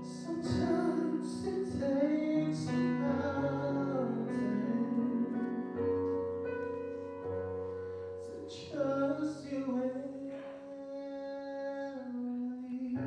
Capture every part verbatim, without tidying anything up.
Sometimes it takes a mountain to trust you and me.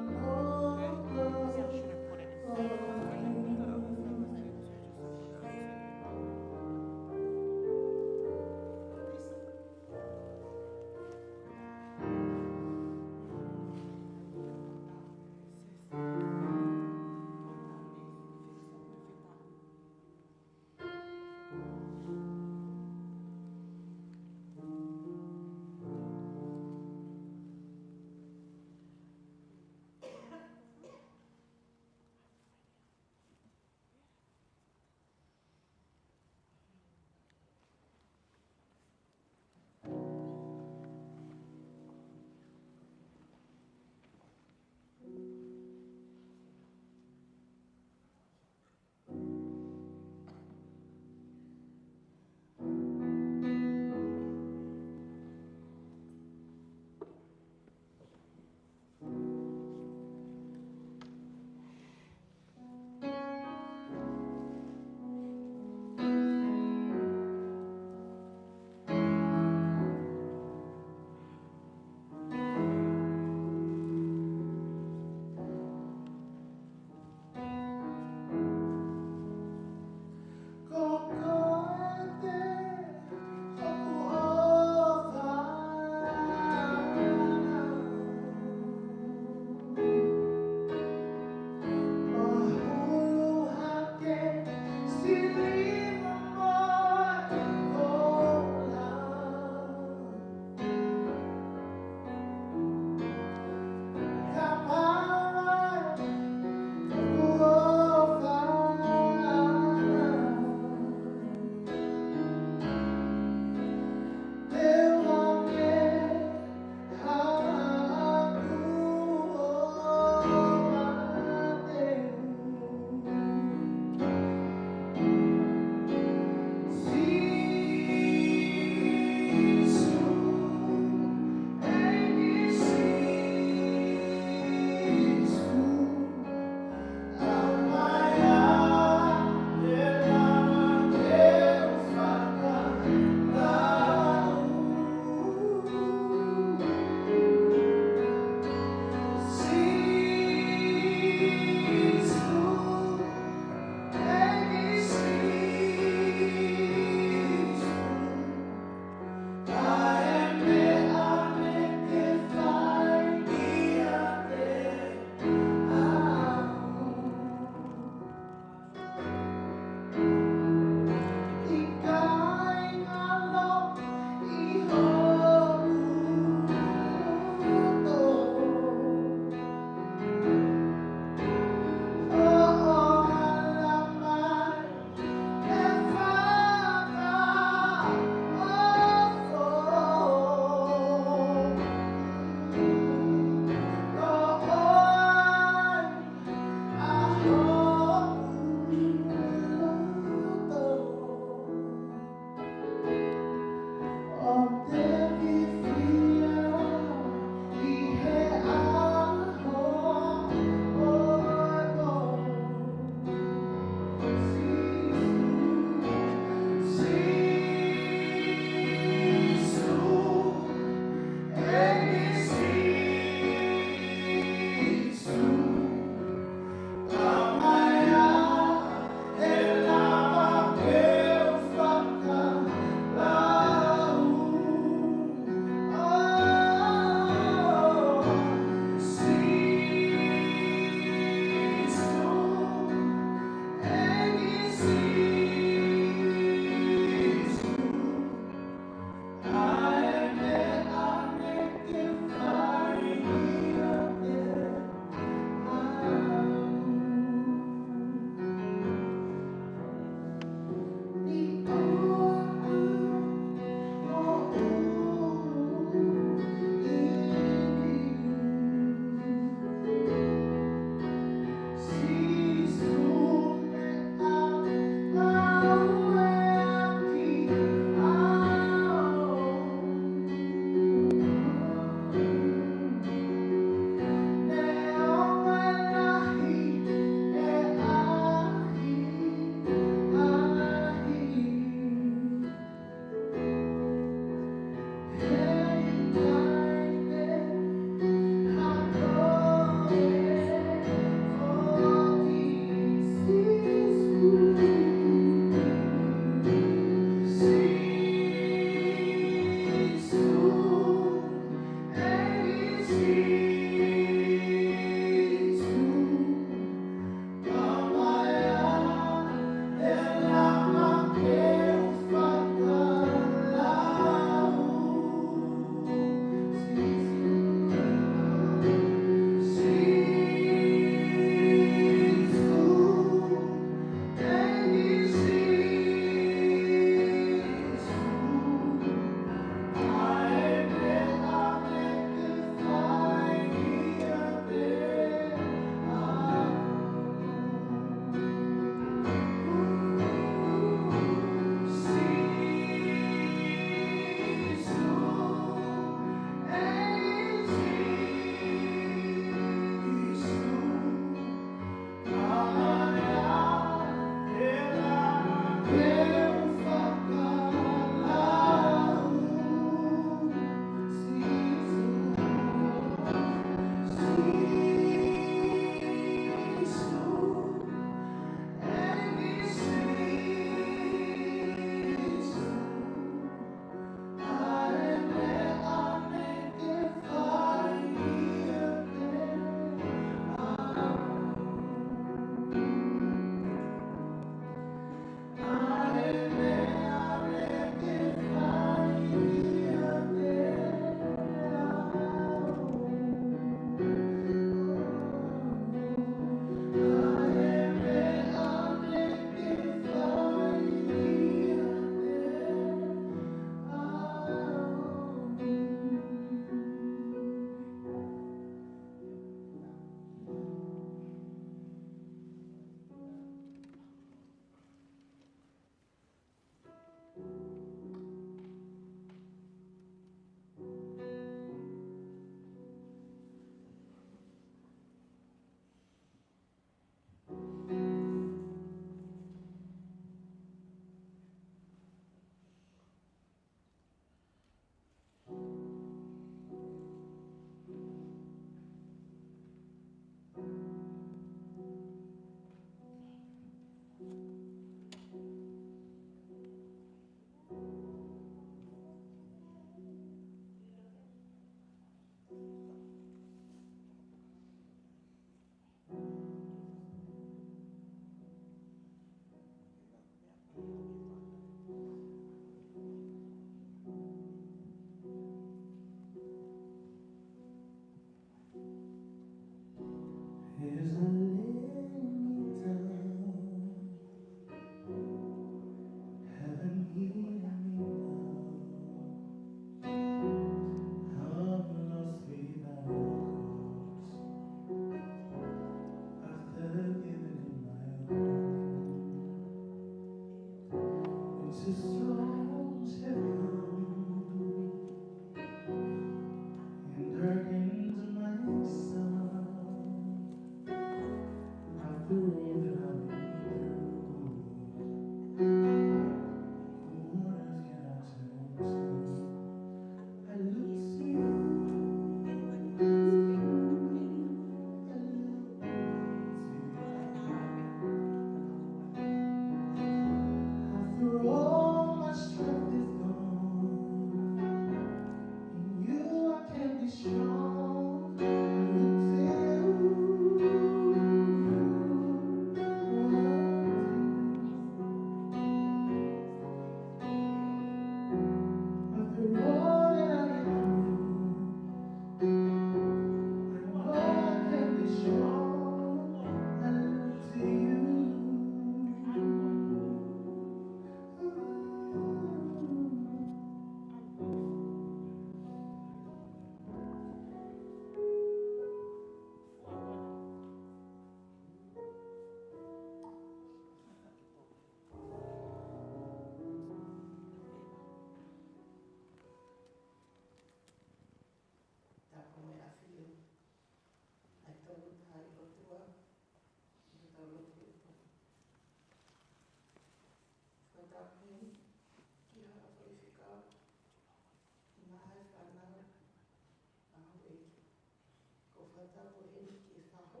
Tapu heni ki he fahu,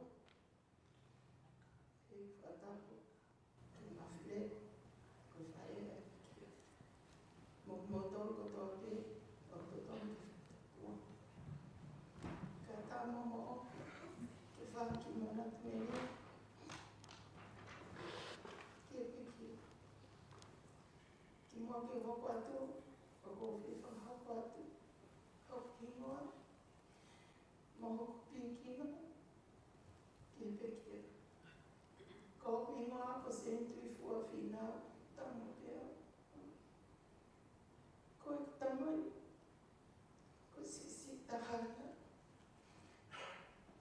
he fakatapu ki he mafile, ko e faʻē ʻa e kia. Mo kimoutolu kotoa pē, ʻoku totonu ke fakatapua. Ka tau momoʻo ke fakahā ki he manatu mele ki he pekia. Kimuʻa ke u hoko atu, ʻoku ou fie fakahoko atu hoku hingoa mo hoku pikinga ki he pekia. Ko hoku hingoa ko Seni Tuifua Fīnau Tamapea. Ko ʻeku tamai ko Sisi Tahana.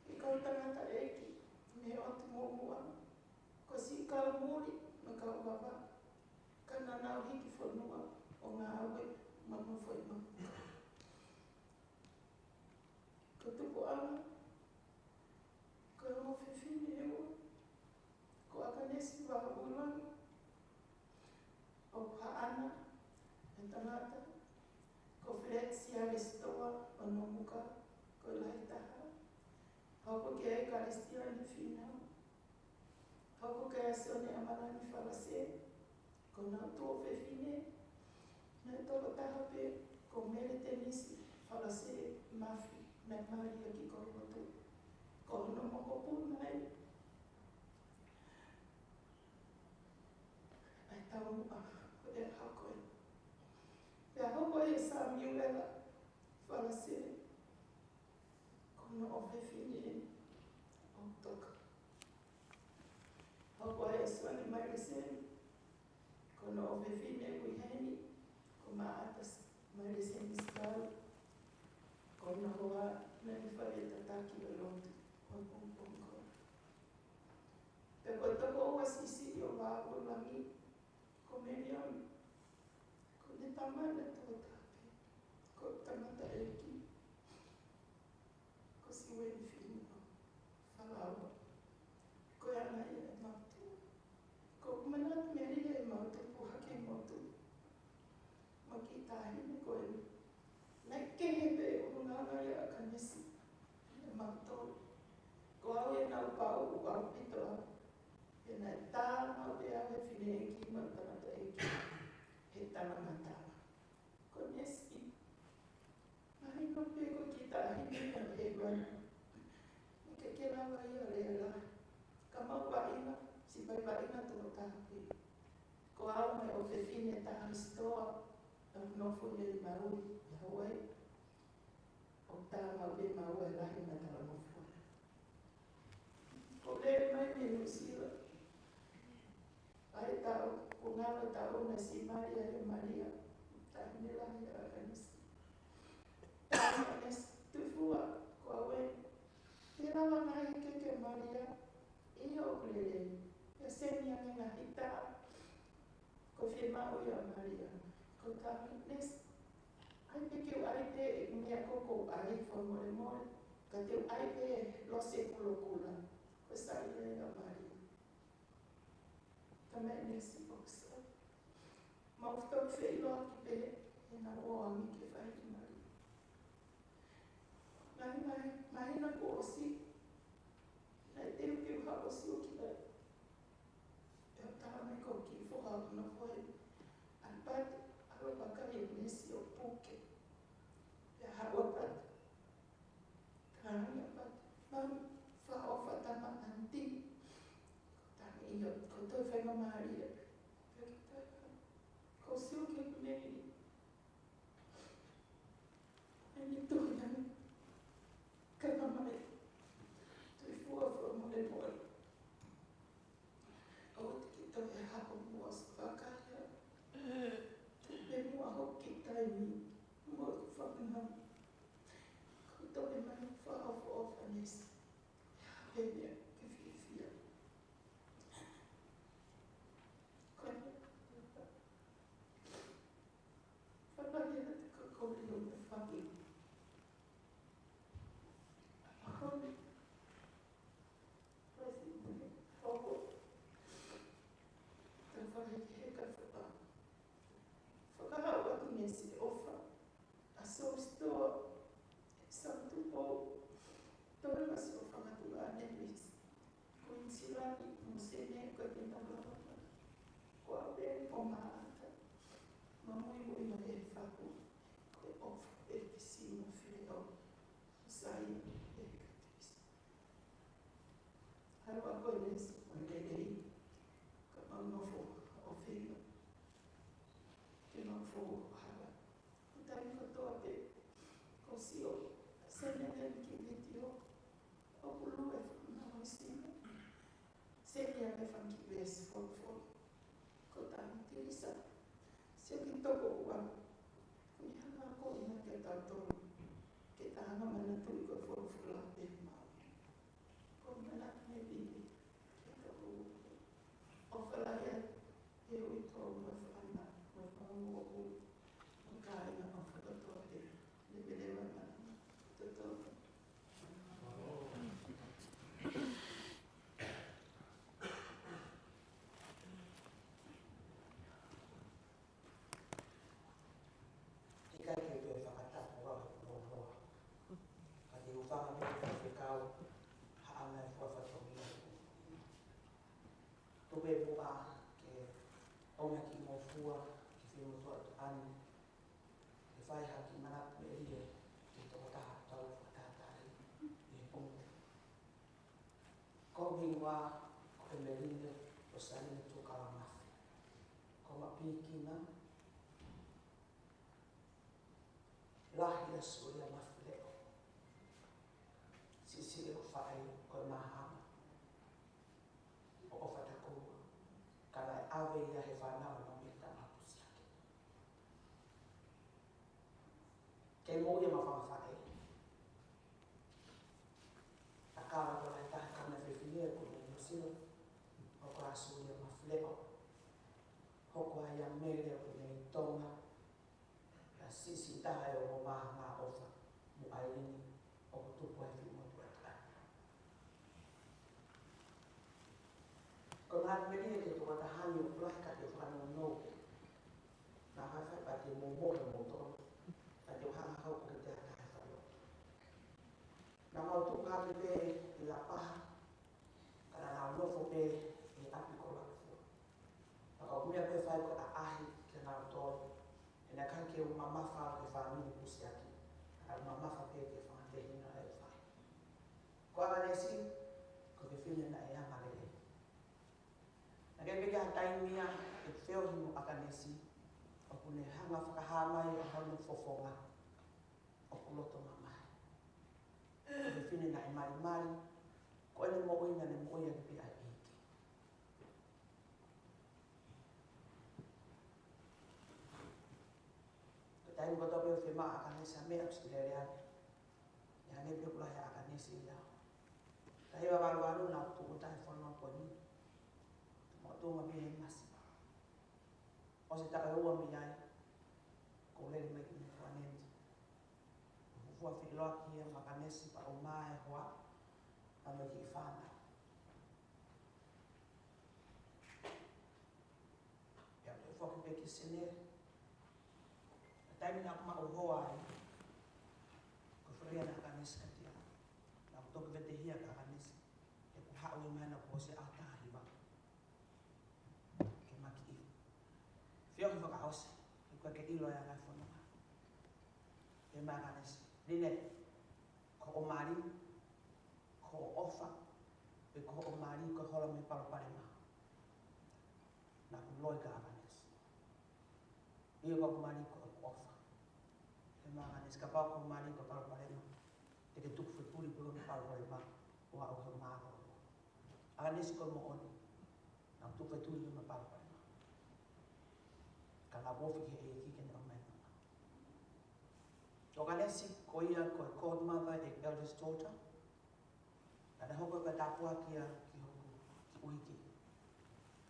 He kau tangataʻeiki mei he ʻotu Moʻunga, ko siʻi kau muli mo e kau vava, ka naʻa nau hiki fonua ʻo ngāue mo nofo ʻi Moʻunga. Ko Tupuʻanga, ko e ongo fefine ʻe ua, ko ʻAkanesi Vahaʻulangi, ʻoku haʻana e tangata, ko Feleti Siale Sitoa ʻo Nomuka, ko e lahi taha. Hoko ki ai Kalisitiane Fīnau. Hoko ki ai ʻa Sione ʻAmalani Falase, ko honau tuofefine, naʻe toko taha pē, ko Mele Tenisi Falase Mafi, naʻe mali ʻaki Kolomotuʻa. Ko hono mokopuna ʻa e, ʻa e taumuʻa ʻo e ʻaho ko ē. Pea hoko ʻa Samiuela Falase, ko hono ʻofefine ʻo Toka. Hoko ʻa Sione Mailiseni, ko hono ʻofefine ʻoku ʻi heni, ko Maʻata Mailiseni Sitau, ko hono hoa naʻe fai e tataki ʻo e lotu ʻo e pongipongi ko ē. Pea ko e tokoua siʻisiʻi ʻo Vahaʻulangi, ko Meliona, ko ʻene tama naʻe toko taha pē, ko e tangataʻeiki ko Siueni Fīnau Falaua. Ko e anga ia ʻemau tuʻu. Ko ʻeku manatu mele ʻemau tupu hake ʻi he motu mo e kiʻi taʻahine ko eni. Naʻe kehe pē ʻulungaanga ia ʻa ʻAkanesi ʻia mautolu. Ko au ʻi heʻenau pau ʻoku ʻaupito au. Pea naʻe tā maʻu pē au ʻe he fineʻeiki mo e tangataʻeiki he talangataʻa. Ko Nesi, mahino pē ko e kiʻi taʻahine ia ʻi he ʻaho ni. Naʻe ʻikai ke lava ia ʻo lea lahi. Ka maʻu vaʻinga, siʻi vaʻinga toko taha pē. Ko au mo e ʻofefine ʻe taha ʻi Sitoa, ʻoku nofo ia ʻi Maui, ʻi Hawaii. ʻOku tā maʻu pē maua ʻe lahi ʻa e talangofua. Ko e lele mai mei Nuʻusila, ʻa e taʻu, ko e ngaahi taʻu naʻe siʻi mali ai ʻa Malia, taʻahine lahi ʻa ʻAkanesi. Taʻahine Tuifua, ko au ē. Te lava nai ke ke Malia, ʻio ʻoku lelei. Pea seni ange ngaahi taʻu, ko e fiemaʻu ia ʻa Malia. Ko e taʻahine, ʻai pē ke u ʻai pē ʻeku meʻa ko ē ʻoku ou ʻai, fakamolemole. Ka te u ʻai pē lose kulokula. Ko e saiʻia ia ʻa Malia. Talamai ʻe Nesi ʻoku sai. Mau fetau feʻiloaki pē, he naʻa ku ō ange ke fai ki Malia. Ngaahi, ngaahi, ngaahi māhina kuo ʻosi, naʻe teuteu ha ʻosi ʻo ki ai. Pea u talamai ko e kiʻi foha ʻoku nofo ai, ʻalu ʻo pati, ʻalu ʻo vakai ʻe Nesi ʻo puke. Pea haʻu ʻo pati. Kāinga pati, mau fakaʻofa tama, ʻanti. Ko e taimi ia, ko e toe faingamālie. Pea kiʻi taimi, ko e sio ki he meʻa ni. Eni tuʻu ia. Ka talamai, Tuifua, fakamolemole. ʻOua te ke toe haʻu muʻa ʻo vakai au. Tuku pē muʻa hoku kiʻi taimi mo ʻeku fānau. Ko e toe mai fakaʻofoʻofa Nesi. Pea ke fiefia. Ko e fānau ia te ka kole ʻo te fānau. ʻAho ni. President, ʻoku tau fai he ka faka-, fakahau atu Nesi ʻofa. ʻA Sositoa, ʻa Sātupo, Tolu masi ʻo Fangatuʻane, Kuinisilani mo Senē, ko e kinautolu ko Apeli mo Māʻata. Mo e muimui mai e faku, ko e ʻofa ʻa e Siasi mo e Fineʻola, Saia ʻEkatepisi. Haʻu ko eni ʻo e lelei, ka mau nofo ʻo feinga ke mau foua hala. Ko e taimi kotoa pē ʻoku ou sio, send e link ki he vitiō, ʻoku lue e fānau ʻi Sina. Send e fanga kiʻi veesi folofola. Ko e taimi Tilisa, sio ki he toko ua, ko e hanga ko ia kiate kitautolu ke tau hanga ʻo manatuʻi ko e folofola pē maʻu. Ko e manatu mei he Pilipi, ke tau ʻofa lahi ai he uitou mo e fānau, mo e fānau ʻo e kāinga ʻo fakatoa te leveleva mana. Totonu. ʻIkai ke u toe fakatapu au he kuo noa. Ka te u fanga mei he fekau ha anga e fua fatongia. Tuku muʻa ke ʻomi ha kiʻi ngofua ke fie motuʻa atu ʻani. Ke fai ha kiʻi manatu melie ki he tokotaha ʻoku tau fakatahataha ʻi he pongipongi. Ko hoku hingoa ko ʻEmeline Rosaline Tukalamafi. Ko hoku pīkina, lahi ʻa Sulia Mafileʻo. Siʻisiʻi ʻo faʻē ko e māhanga ʻo ʻOfatakua, ka naʻe ʻave ia ʻe he fānau ʻo Mita Mapusiake. Kei moʻui ia mo e fanga faʻē. Ka ko e lahi taha ʻo e kau fefine ʻoku nau ʻi Nuʻusila, ʻoku ʻa Sulia Mafileʻo. Hoko ai ʻa Mele ʻoku nau ʻi Tonga. Ka siʻisiʻi taha ʻo e ongo māhanga ʻofa mo ʻAilini ʻoku tupu ai he motuʻa ʻi Tonga. Ko e ngaahi melie ki he tokotaha ni ʻoku lahi ka te u fakanounou. Naʻa faifai pea te u momoʻi moutolu. Ka te u hanga hau ko ke te haka he falo. Naʻa mau tupu hake pē ʻi Lapaha. Ka naʻa nau nofo pē ʻi ʻapi ko Lakifua. Ka ko e meʻa pē fai ko e ʻaʻahi kia nautolu. He naʻe ʻikai ke u mamafa ki he fāmili Pusiaki. Ka u mamafa pē ki he fanga tehina ʻe fai. Ko ʻAkanesi, ko e fefine naʻe anga lelei. Naʻe ʻikai pē ke ʻi ai ha taimi ia ʻeku feohi mo ʻAkanesi, ʻoku ne hanga ʻo fakahā mai ʻa hono fofonga ʻoku loto mamahi. Ko e fefine naʻe malimali, ko ʻene moʻui naʻa ne moʻui ʻaki pē ʻa e ʻEiki. Ko e taimi kotoa pē ʻoku fiemaʻu ʻe ʻAkanesi ha meʻa ʻoku siʻi lele ange. ʻE hangē pē ʻoku lahi ʻa ʻAkanesi ia. Ka ʻi he valu valu naʻa ku tuʻu ʻi he fonua ko eni. Mo tuʻunga pē he masi. ʻOsi e taʻu ʻe ua mei ai, ko e lele mai ki he fonua ni. Fuofua feʻiloaki ia mo ʻAkanesi pea ʻomai e hoa, pea mo e kiʻi fānau. Pea u toe foki pē ki Senē. Ko e taimi naʻa ku maʻu hoa ai, ko e faleʻi ʻa ʻAkanesi kiate au. Naʻa ku toki vetehia kia ʻAkanesi. He ʻoku haʻu mai naʻa ku ʻosi ʻaho taha hiva. Ke makiʻi. Feohi fakaʻosi, he ʻoku ʻikai ke ʻilo ʻe au ʻa e fononga. Pehē mai ʻa ʻAkanesi, Line, ko hoʻo mali, ko hoʻo ʻofa, pe ko hoʻo mali, ko e hola mei he palopalema. Naʻa ku loi kia ʻAkanesi. ʻIo, ko hoku mali ko hoku ʻofa. Pehē mai ʻa ʻAkanesi, kapau ko hoʻo mali ko e palopalema, te ke tuku fetuli pē mei he palopalema, ʻo aʻu ki he mālōlō. ʻAkanesi, ko e moʻoni. Naʻa ku tuku fetuli mei he palopalema. Ka naʻa ku ofi ki he ʻEiki ke ne ʻomai e nonga. Ko ʻAkanesi, ko ia ko e godmother ʻo e eldest daughter. Naʻa ne hoko ko e tāpuaki ia ki hoku kiʻi ʻuhiki.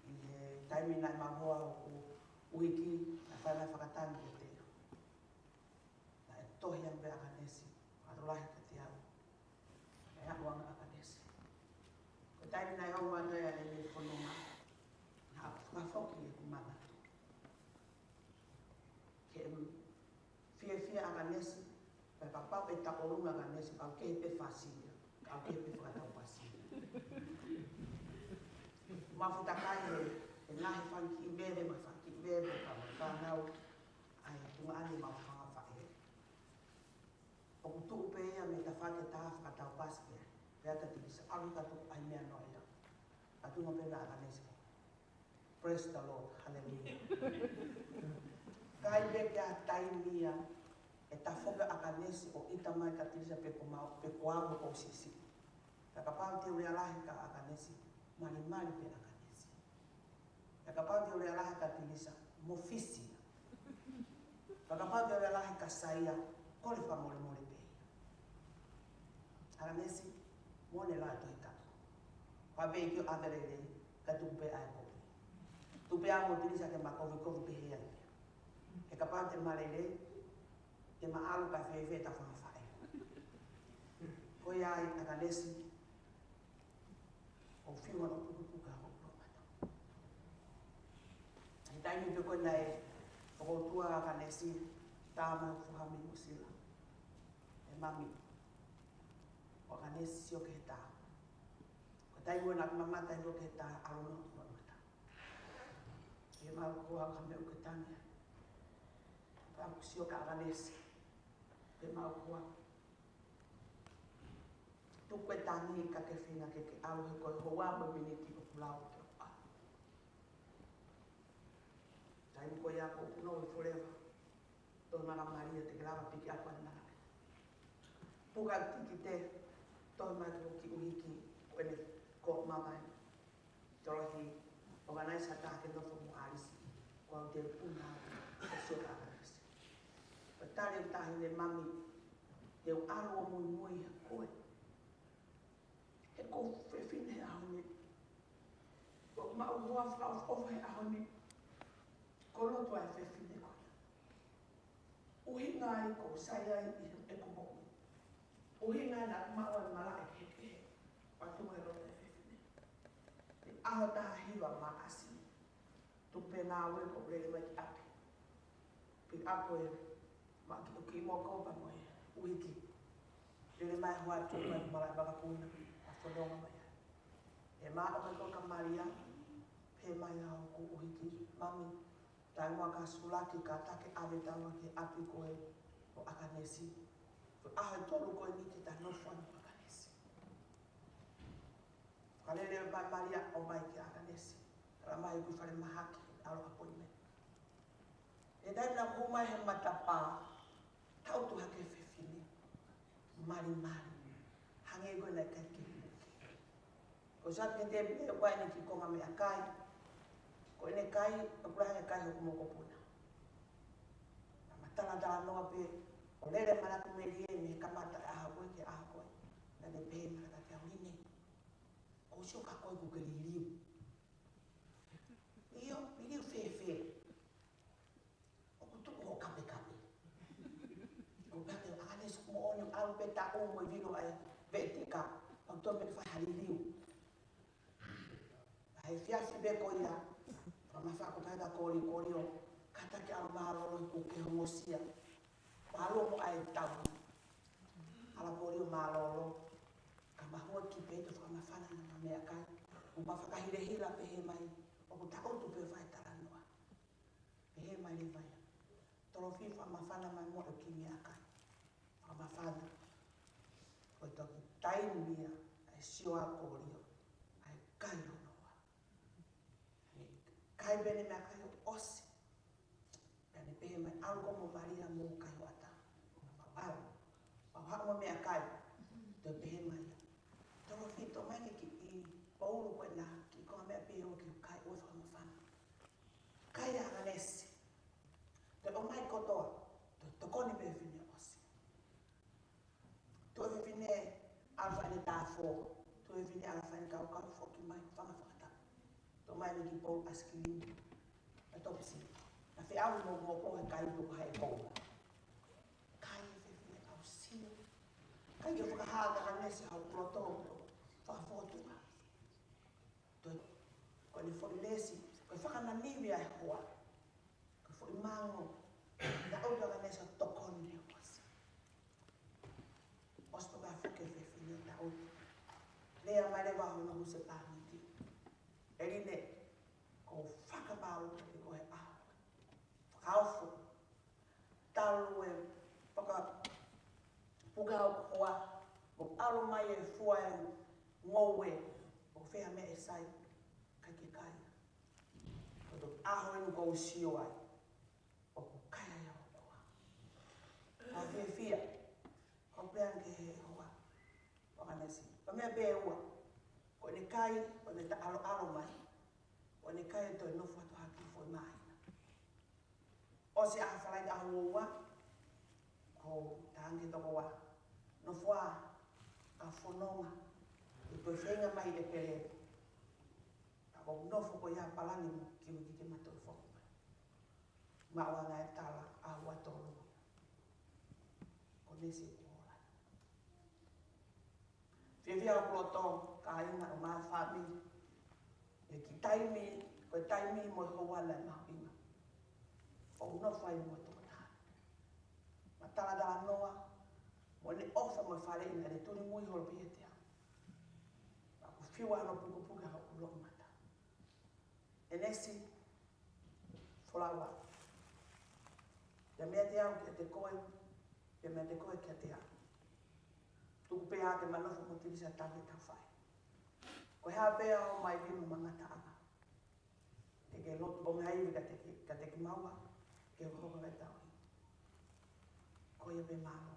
ʻI he taimi naʻe maʻu ai hoku ʻuhiki, naʻe fai mai e fakatangi kiate ia. Naʻe tohi ange pē ʻa ʻAkanesi, fakatokolahi kiate au. Naʻe aʻu ange ʻa ʻAkanesi. Ko e taimi naʻe ongo ai ʻa e fononga, naʻa ku fakafoki ʻeku manatu. Ke fiefia ʻa ʻAkanesi, pea kapau ʻe tauʻolunga ʻa ʻAkanesi, pau ke pē fāsili ia. Ka ʻAukepe fakataupasi. Mafuta kai he, he ngaahi fanga kiʻi veve, mo e fanga kiʻi veve, ka mo e fānau, ʻa e tuʻunga ni mo e fanga faʻē. ʻOku tuʻu pē ia mei tafaʻaki ʻe taha fakataupasi pē. Pea ta Tilisa, ʻalu ka tuku ai meʻa noa ia. Ka tuʻunga pē na ʻAkanesi. Praise the Lord. Hallelujah. Kai pē ki ha taimi ia, ʻe tafoki ʻa ʻAkanesi ʻo ʻita mai kia Tilisa pe ko mau, pe ko au ʻoku ou siʻisiʻi. Ka kapau te u lea lahi kia ʻAkanesi, malimali pē ʻAkanesi. Ka kapau te u lea lahi kia Tilisa, mofisi ia. Ka kapau te u lea lahi kia Saia, kole fakamolemole pē ia. ʻAkanesi, mo ne la toi tapu. Pea pehē ki ʻAvele lei, ka tuku pē ʻa e kovi. Tuku pē ʻa mo Tilisa ke ma kovikovi pehē ai. He kapau te ma lelei, te ma ʻalu ka fēfē ta fanga faʻē. Ko ia ai ʻAkanesi, ʻo fiu ʻa e pukupuka ʻo pukupuka. ʻI he taimi pē ko ē naʻe fokoutua ʻAkanesi, tā mai ʻo foha mei Nuʻusila. ʻE mami, ʻo ʻAkanesi sio ki he tā. Ko e taimi ʻo na mamata ʻi loto ki he tā, ʻalu na ʻo mamata. Pea mau kua ka meʻa ke tangi. Pea u sio kia ʻAkanesi. Pea mau kua. Tuku e tangi ka ke feinga ke ke ʻalu he ko e houa mo e miniti ʻoku lau ke ʻalu. Taimi ko ia ʻoku ou nofo ʻi Forever. Tohi mai kia Malia te ke lava piki ʻalu ʻa e nana. Puka tikite, tohi mai kia ʻUhiki, ko ʻene ko mama. Tolohi, ʻo ngana i sa taha ke nofo mo ʻAlisi, ko au te u puna, ʻo sio kia ʻAkanesi. Pea tali ʻe he taʻahine, mami, te u ʻalu ʻo muimui he koe. He ko e fefine he ʻaho ni. Ko e maʻu hoa fakaʻofoʻofa he ʻaho ni. Ko e loto ʻa e fefine ko ia. ʻUhinga ai ʻoku ou sai ai ʻi heʻeku moʻui. ʻUhinga ai naʻa ku maʻu ai e malaʻe kehekehe. Pea tuʻu he loto ʻa e fefine. He ʻaho taha hiva Maʻasi. Tuku pē ngāue ʻo lele mai ki ʻapi. Pea ko e ma ki, ki moko pea mo e ʻUhiki. Lele mai hoa tuʻu mai malaʻe vakapuna. ʻA fononga mai ai. ʻE ma ʻomai ko kia Malia. Pehē mai ʻa ʻUhiki. Mami, taimi ʻoku ka sulaki ka ta ke ʻave taua ki ʻapi ko ē ʻo ʻAkanesi. Ko e ʻaho ʻe tolu ko eni te ta nofo ai mo ʻAkanesi. Ka lele mai Malia ʻo ʻomai kia ʻAkanesi. Tala mai ʻoku ʻi falemahaki, ʻalu appointment. ʻI he taimi naʻa ku hū mai he matapā, tautu hake e fefine. Malimali. Hangē ko ē naʻe ʻikai ke puke. Ko e sio ki he tēpile, ʻoku ʻi ai ʻene kiʻi konga meʻakai. Ko ʻene kai, ʻoku lahi ange e kai hoku mokopuna. Naʻa ma talatalanoa pē, ʻo lele mai ʻa Melie mei he kamata e ʻaho ko ē ki he ʻaho ko ē. Naʻa ne pehē mai kia au, Line, ʻoku ou sio kia koe ʻoku ke liliu. ʻIo, liliu fēfē? ʻOku tuʻu hoʻo kapekape. ʻOku pehē ʻe ʻAkanesi, moʻoni, ʻalu pē taʻu mo e vilo ʻa e vetika, ʻoku tonu ke fai ha liliu. He efiafi pē ko ia, fakamafana ko e kai ka kolikolia, kātaki ʻalu mālōlō he kuo ke hongosia. Mālōlō mo e tau. ʻAlu kolikolia mālōlō, ka mahua ki pē ʻi he fakamafana ʻa e meʻakai. ʻOku ma fakahilahila pehē mai, ʻoku tautu pē fai talanoa. Pehē mai leva ia. Tolofi, fakamafana mai muʻa e kiʻi meʻakai. Fakamafana. Ko e toki taimi ia, ʻa e sio ʻa kolikolia, ʻa e kai hono hoa. Kai pē ʻene meʻakai ʻo ʻosi. Pea ne pehē mai, ʻalu koe mo Malia mo kai hoʻatā. Pea u ʻalu. Pea u haʻu mo e meʻakai. Toe pehē mai ia. Tolofi, toʻo mai e kiʻi poulu ko ena, kiʻi konga meʻa pē ʻo ke kai ʻo fakamafana. Kai ʻa ʻAkanesi. Toe ʻomai kotoa, toe tokoni pē fefine ʻosi. Toe fefine ʻalu fai ʻene tāfō, toe fefine ʻalu fai ʻene kaukau, foki mai, fanga fakatapu. Toe ʻomai ʻene kiʻi poulu ʻaisikilimi. Naʻe topisi. Naʻe feʻauhi mo, mo ko e kai tuku hai e poulu. Kai e fefine ʻalu sio. Kai ke fakahā kia ʻAkanesi ʻa hoku loto, fakafōtunga. Toe, ko ʻene foʻi lesi, ko e fakananivi ʻa e hoa. Ko e foʻi mango, tautu ʻa ʻAkanesi ʻo tokoni he ʻosi. ʻOsi pē ka foki e fefine tautu. Pea mai leva hono husepāniti. ʻEline, ʻoku ou fakamaau kiate koe he ʻaho. Fakaofo. Talu e fakapuka ʻo e hoa, mo ʻalu mai e fua e ngoue, ʻoku fēfē meʻa ʻe sai, ʻikai ke kai. Ko e ʻaho eni ʻoku ou sio ai, ʻoku kai ai ʻa hoku hoa. Ka fiefia, ʻo pehē ange ki he hoa, ʻo Kanesi, ko e meʻa pē ʻe ua, ko ʻene kai, ko ʻene taʻalo ʻalu mai, ko ʻene kai ʻo toe nofo atu hake foʻi māhina. ʻOsi ʻaho Falaite ʻaho ua ua, ʻoku ou talaange ki he tokoua, nofo ā, ka fononga, ʻe toe feinga mai ʻEpeleli. Ka ʻoku ou nofo ko ia ʻo palani mo kiu ki te matou foki mai. Maʻu ange e tala ʻaho ua tolu ia. Ko Nesi kuo ola. Fiefia hoku loto, kāinga ʻo e fāmili. ʻI he kiʻi taimi, ko e taimi mo e houa naʻe mahuʻinga. ʻO nofo ai mo e tokotaha. Mo talatalanoa, mo ʻene ʻofa mo e faleʻi naʻe tuli mui holo pē ia kiate au. Pea ʻoku fiu hono pukepuke hoku loʻimata. ʻEnesi, Folaua. Pea meiate au kiate koe, pea meiate koe kiate au. Tuku pē ā ke ma nofo mo Tivisa tau ke tau fai. Ko e hā pē ʻa e ō mai ki he mangataʻanga. Te ke lotu ʻo ngāue kiate ki, kiate kimaua, ke hokohoko mai tau. Ko ia pē, mālō.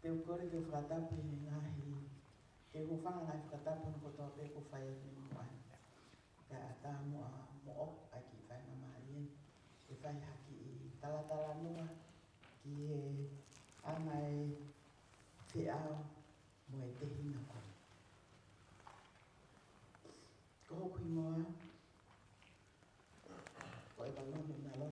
Te u kole ke u fakatapu he ngaahi, ke u hūfanga he ngaahi fakatapu kotoa pē kuo fai ʻi muʻa. Kae ʻatā muʻa moʻoku ʻa e kiʻi faingamālie ke fai ha kiʻi talatalanoa ki he anga e feʻao mo e tehina ko eni. Ko hoku hingoa